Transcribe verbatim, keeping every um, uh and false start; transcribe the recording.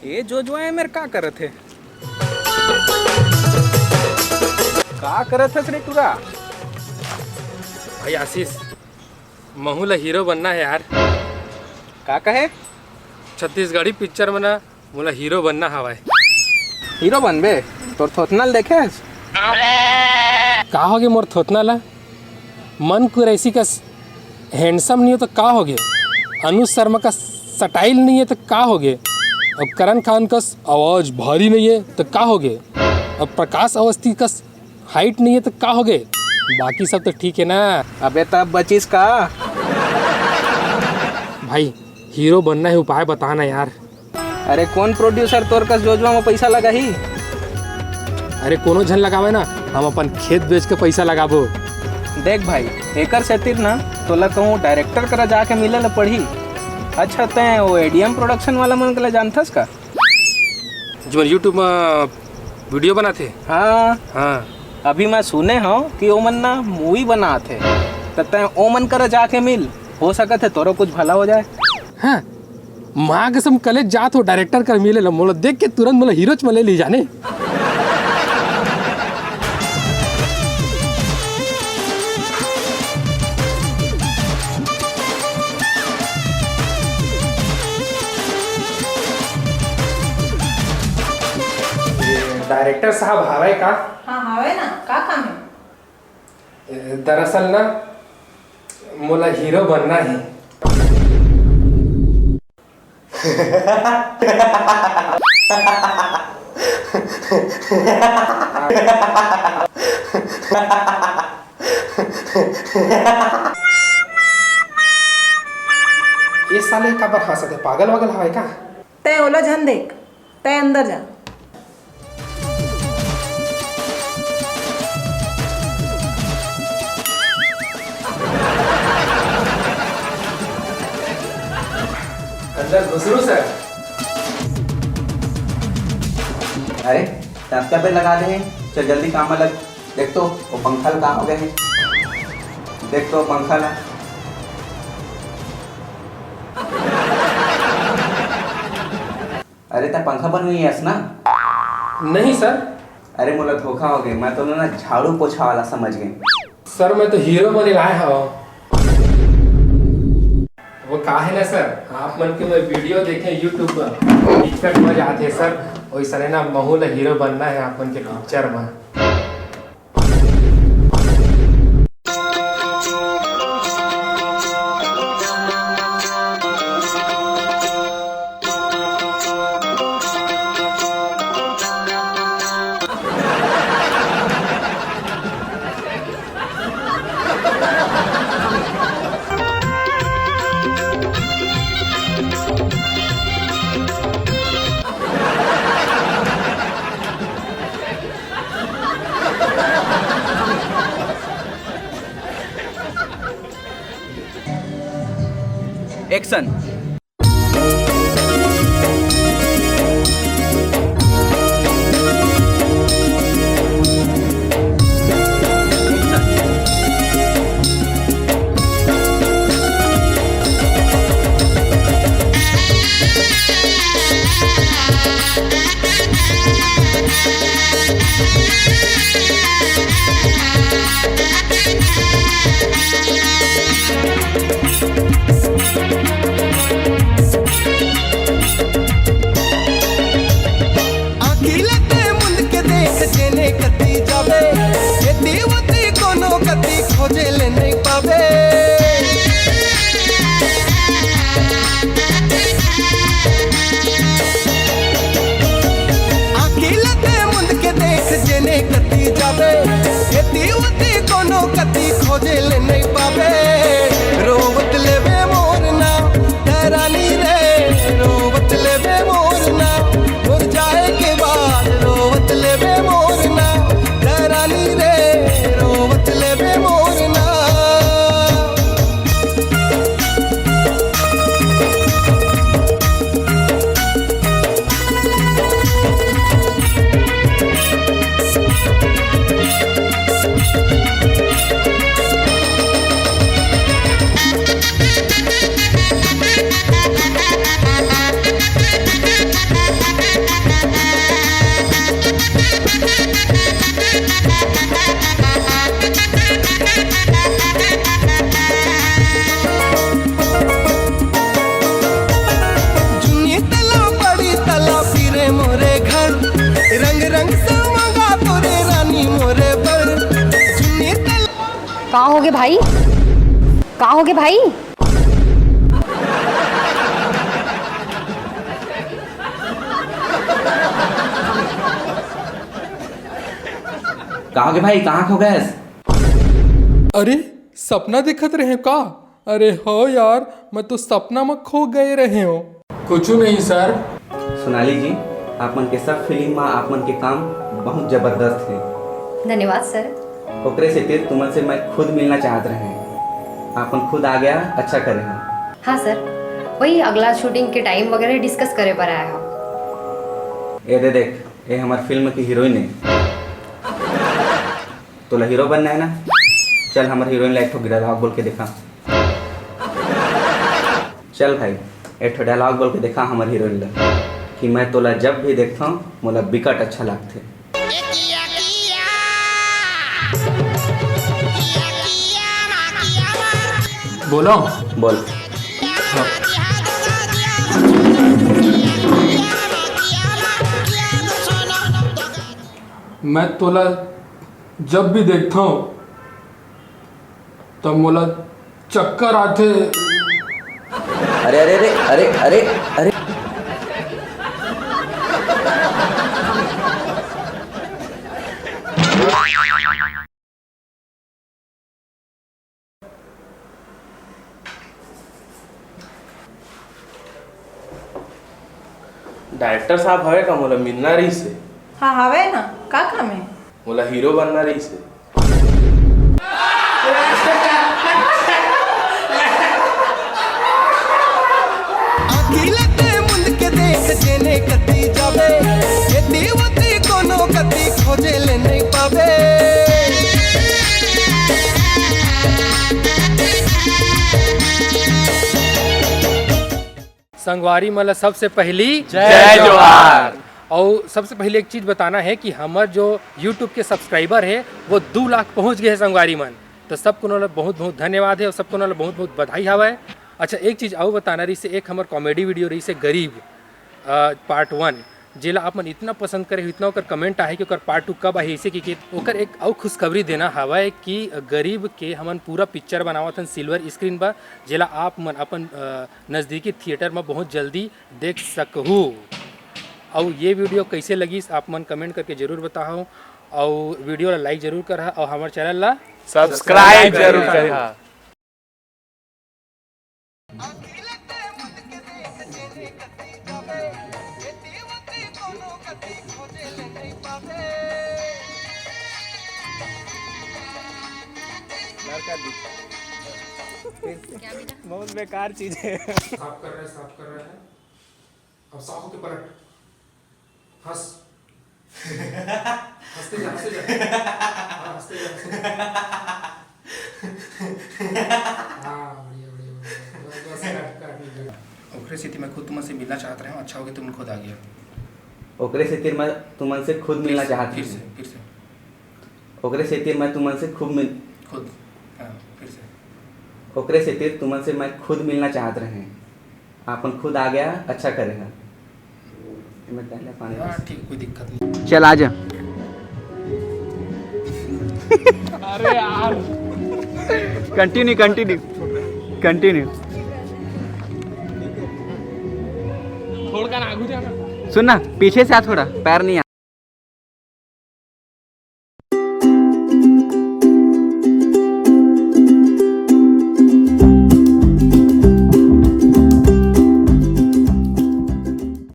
ए जोजवा, ए मेर का करत हे? का करत हस रे टुरा? भाई आशीष, महू ला हीरो बनना हे यार। का कहे? छत्तीसगढ़ी पिक्चर में ना, मोला हीरो बनना हवय। हीरो बनबे? तोर थोथना ल देखे हस? का होगे मोर थोथना ला? मन कुरैशी कस हैंडसम नहीं हो तो का होगे? अनुज शर्मा का स्टाइल नहीं है तो का होगे? अब करण खान कस आवाज भारी नहीं है तो का होगे? अब प्रकाश अवस्थी कस हाइट नहीं है तो का होगे? बाकी सब तो ठीक है ना? अबे तब बचिस का? भाई, हीरो बनना है, उपाय बता ना यार। अरे कोन प्रोड्यूसर तोर कस जोजवा म पैसा लगाही? अरे कोनो झन लगावे ना, हम अपन खेत बेच के पैसा लगाबो। देख भाई, एकर सेतिर ना तोला कहूँ डायरेक्टर करा जाके मिले ल पड़ही। अच्छा, तैं वो एडीएम प्रोडक्शन वाला मन के ल जानथस का? जो YouTube म वीडियो बनाथे। हाँ। हाँ। अभी मैं सुने हव कि ओमन ना मूवी बनात हे, त तैं ओमन करा जाके मिल, हो सकत हे तोरो कुछ भला हो जाए। हाँ, माँ कसम कले जात हो डायरेक्टर कर मिले ला, मोला देख के तुरंत मोला हीरोच में ले ली जाने। डायरेक्टर साहब हवय का? हाँ, हवय ना, का काम है? दरअसल ना, मोला हीरो बनना है। ये साले काबर हंसत हे, पागल वागल हवय का? तै ओला झन देख, तै अंदर जा। अंदर घुसरू सर। अरे, तब क्या पे लगा दे? चल जल्दी काम में लग। देख तो, वो पंखा ला कहाँ हो गए हैं? देख तो, पंखा ला। अरे, तै पंखा बनवाए हस ना? नहीं सर। अरे, मोला धोखा हो गए, मैं तो ना झाड़ू पोछा वाला समझ गए। सर, मैं तो हीरो बने लाए हव। वो का है ना सर, आप मन के मैं वीडियो देखे YouTube पर, दिक्कत हो जाते सर। वैसने ना महू ला हीरो बनना है आप मन के पिक्चर में। का होगे भाई? का होगे भाई? का होगे भाई, कहाँ खो गए? अरे, सपना देखत रहे का? अरे हो यार, मैं तो सपना में खो गए रहे हो। कुछ नहीं सर। सोनाली जी, आप मन के सब फिल्म में आप मन के काम बहुत जबरदस्त है। धन्यवाद सर। ओकरे सेतिर तुमन से मैं खुद मिलना चाहत रहे। आप मन खुद आ गया, अच्छा करे हो। हाँ सर, वही अगला शूटिंग के टाइम वगैरह डिस्कस करे बर आया हो। ये दे देख, ये हमार फिल्म की हीरोइन है। तोला हीरो बनना है ना? चल, हमार हीरोइन ला एक ठो डायलॉग बोल के देखा। चल भाई, एक ठो डायलॉग बोल के देखा हमार हीरोइन ला कि मैं तोला जब भी देखता हूँ, मोला बिकट अच्छा लगथे। बोलो। बोल। हाँ। मैं तोला जब भी देखता हूँ, तब मोला चक्कर आथे। अरे, अरे, अरे, अरे, अरे, अरे। डायरेक्टर साहब हवे का? मोला मिलना रहिस हे। हाँ, हवे ना, का काम हे? मोला हीरो बनना रहिस हे। अकेले ते मुंद के देख जेने कती जावे, एती वती कोनो कती खोजे ले नहीं पावे। संगवारी मन ला सबसे पहली जय जोहार। अउ सबसे पहले एक चीज बताना है कि हमर जो YouTube के सब्सक्राइबर है, वो दू लाख पहुंच गए हैं संगवारी मन। तो सब कोनो ला बहुत बहुत धन्यवाद है और सब कोनो ला बहुत बहुत बधाई हवय। अच्छा, एक चीज अउ बताना रहिस हे, एक हमर कॉमेडी वीडियो रहिस हे गरीब, अ, पार्ट वन, जेला आप मन इतना पसंद करे हो, इतना ओकर कमेंट आहे कि ओकर पार्ट टू कब आही, इसे कि, कि ओकर एक अउ खुशखबरी देना हवय कि गरीब के हमन पूरा पिक्चर बनावत हन सिल्वर स्क्रीन पर, जेला आप मन अपन, अ, नजदीकी थिएटर में बहुत जल्दी देख सकहू। अउ ये वीडियो कैसे लगिस, आप मन कमेंट करके जरूर बताओ, अउ वीडियो ला लाइक जरूर करहा, अउ हमर चैनल ला सब्सक्राइब जरूर करहा। लड़का दिख-, फिर से। क्या मिला? बहुत बेकार चीज है। साफ कर रहा है, साफ कर रहा है। अब साफ होके पलट। हंस। हंसते जा, हंसते जा। हाँ, हंसते जा, हंसते जा। हाँ, बढ़िया, बढ़िया, बढ़िया। बस, बस, काट, काट, काट। ओकरे सेती मैं खुद तुमन से मिलना चाहत रहे हूँ, अच्छा हो गया तुमन खुद आ गया। ओकरे सेती मैं तुमन से खुद फिर मिलना से, चाहत फिर हूँ। से, फिर से। ओकरे सेती मैं तुमन से खूब मिल- खुद, हाँ, फिर से। ओकरे सेती तुमन से मैं खुद मिलना चाहत रहे। आपन खुद आ गया, अच्छा करे हा। एमे पहले पानी हाँ, बस। ठीक, कोई दिक्कत नहीं। चल, आ जा। अरे यार। Continue, continue, continue। थोड़ा ना आगू जाना। सुन ना, पीछे से आ थोड़ा, पैर नहीं आ।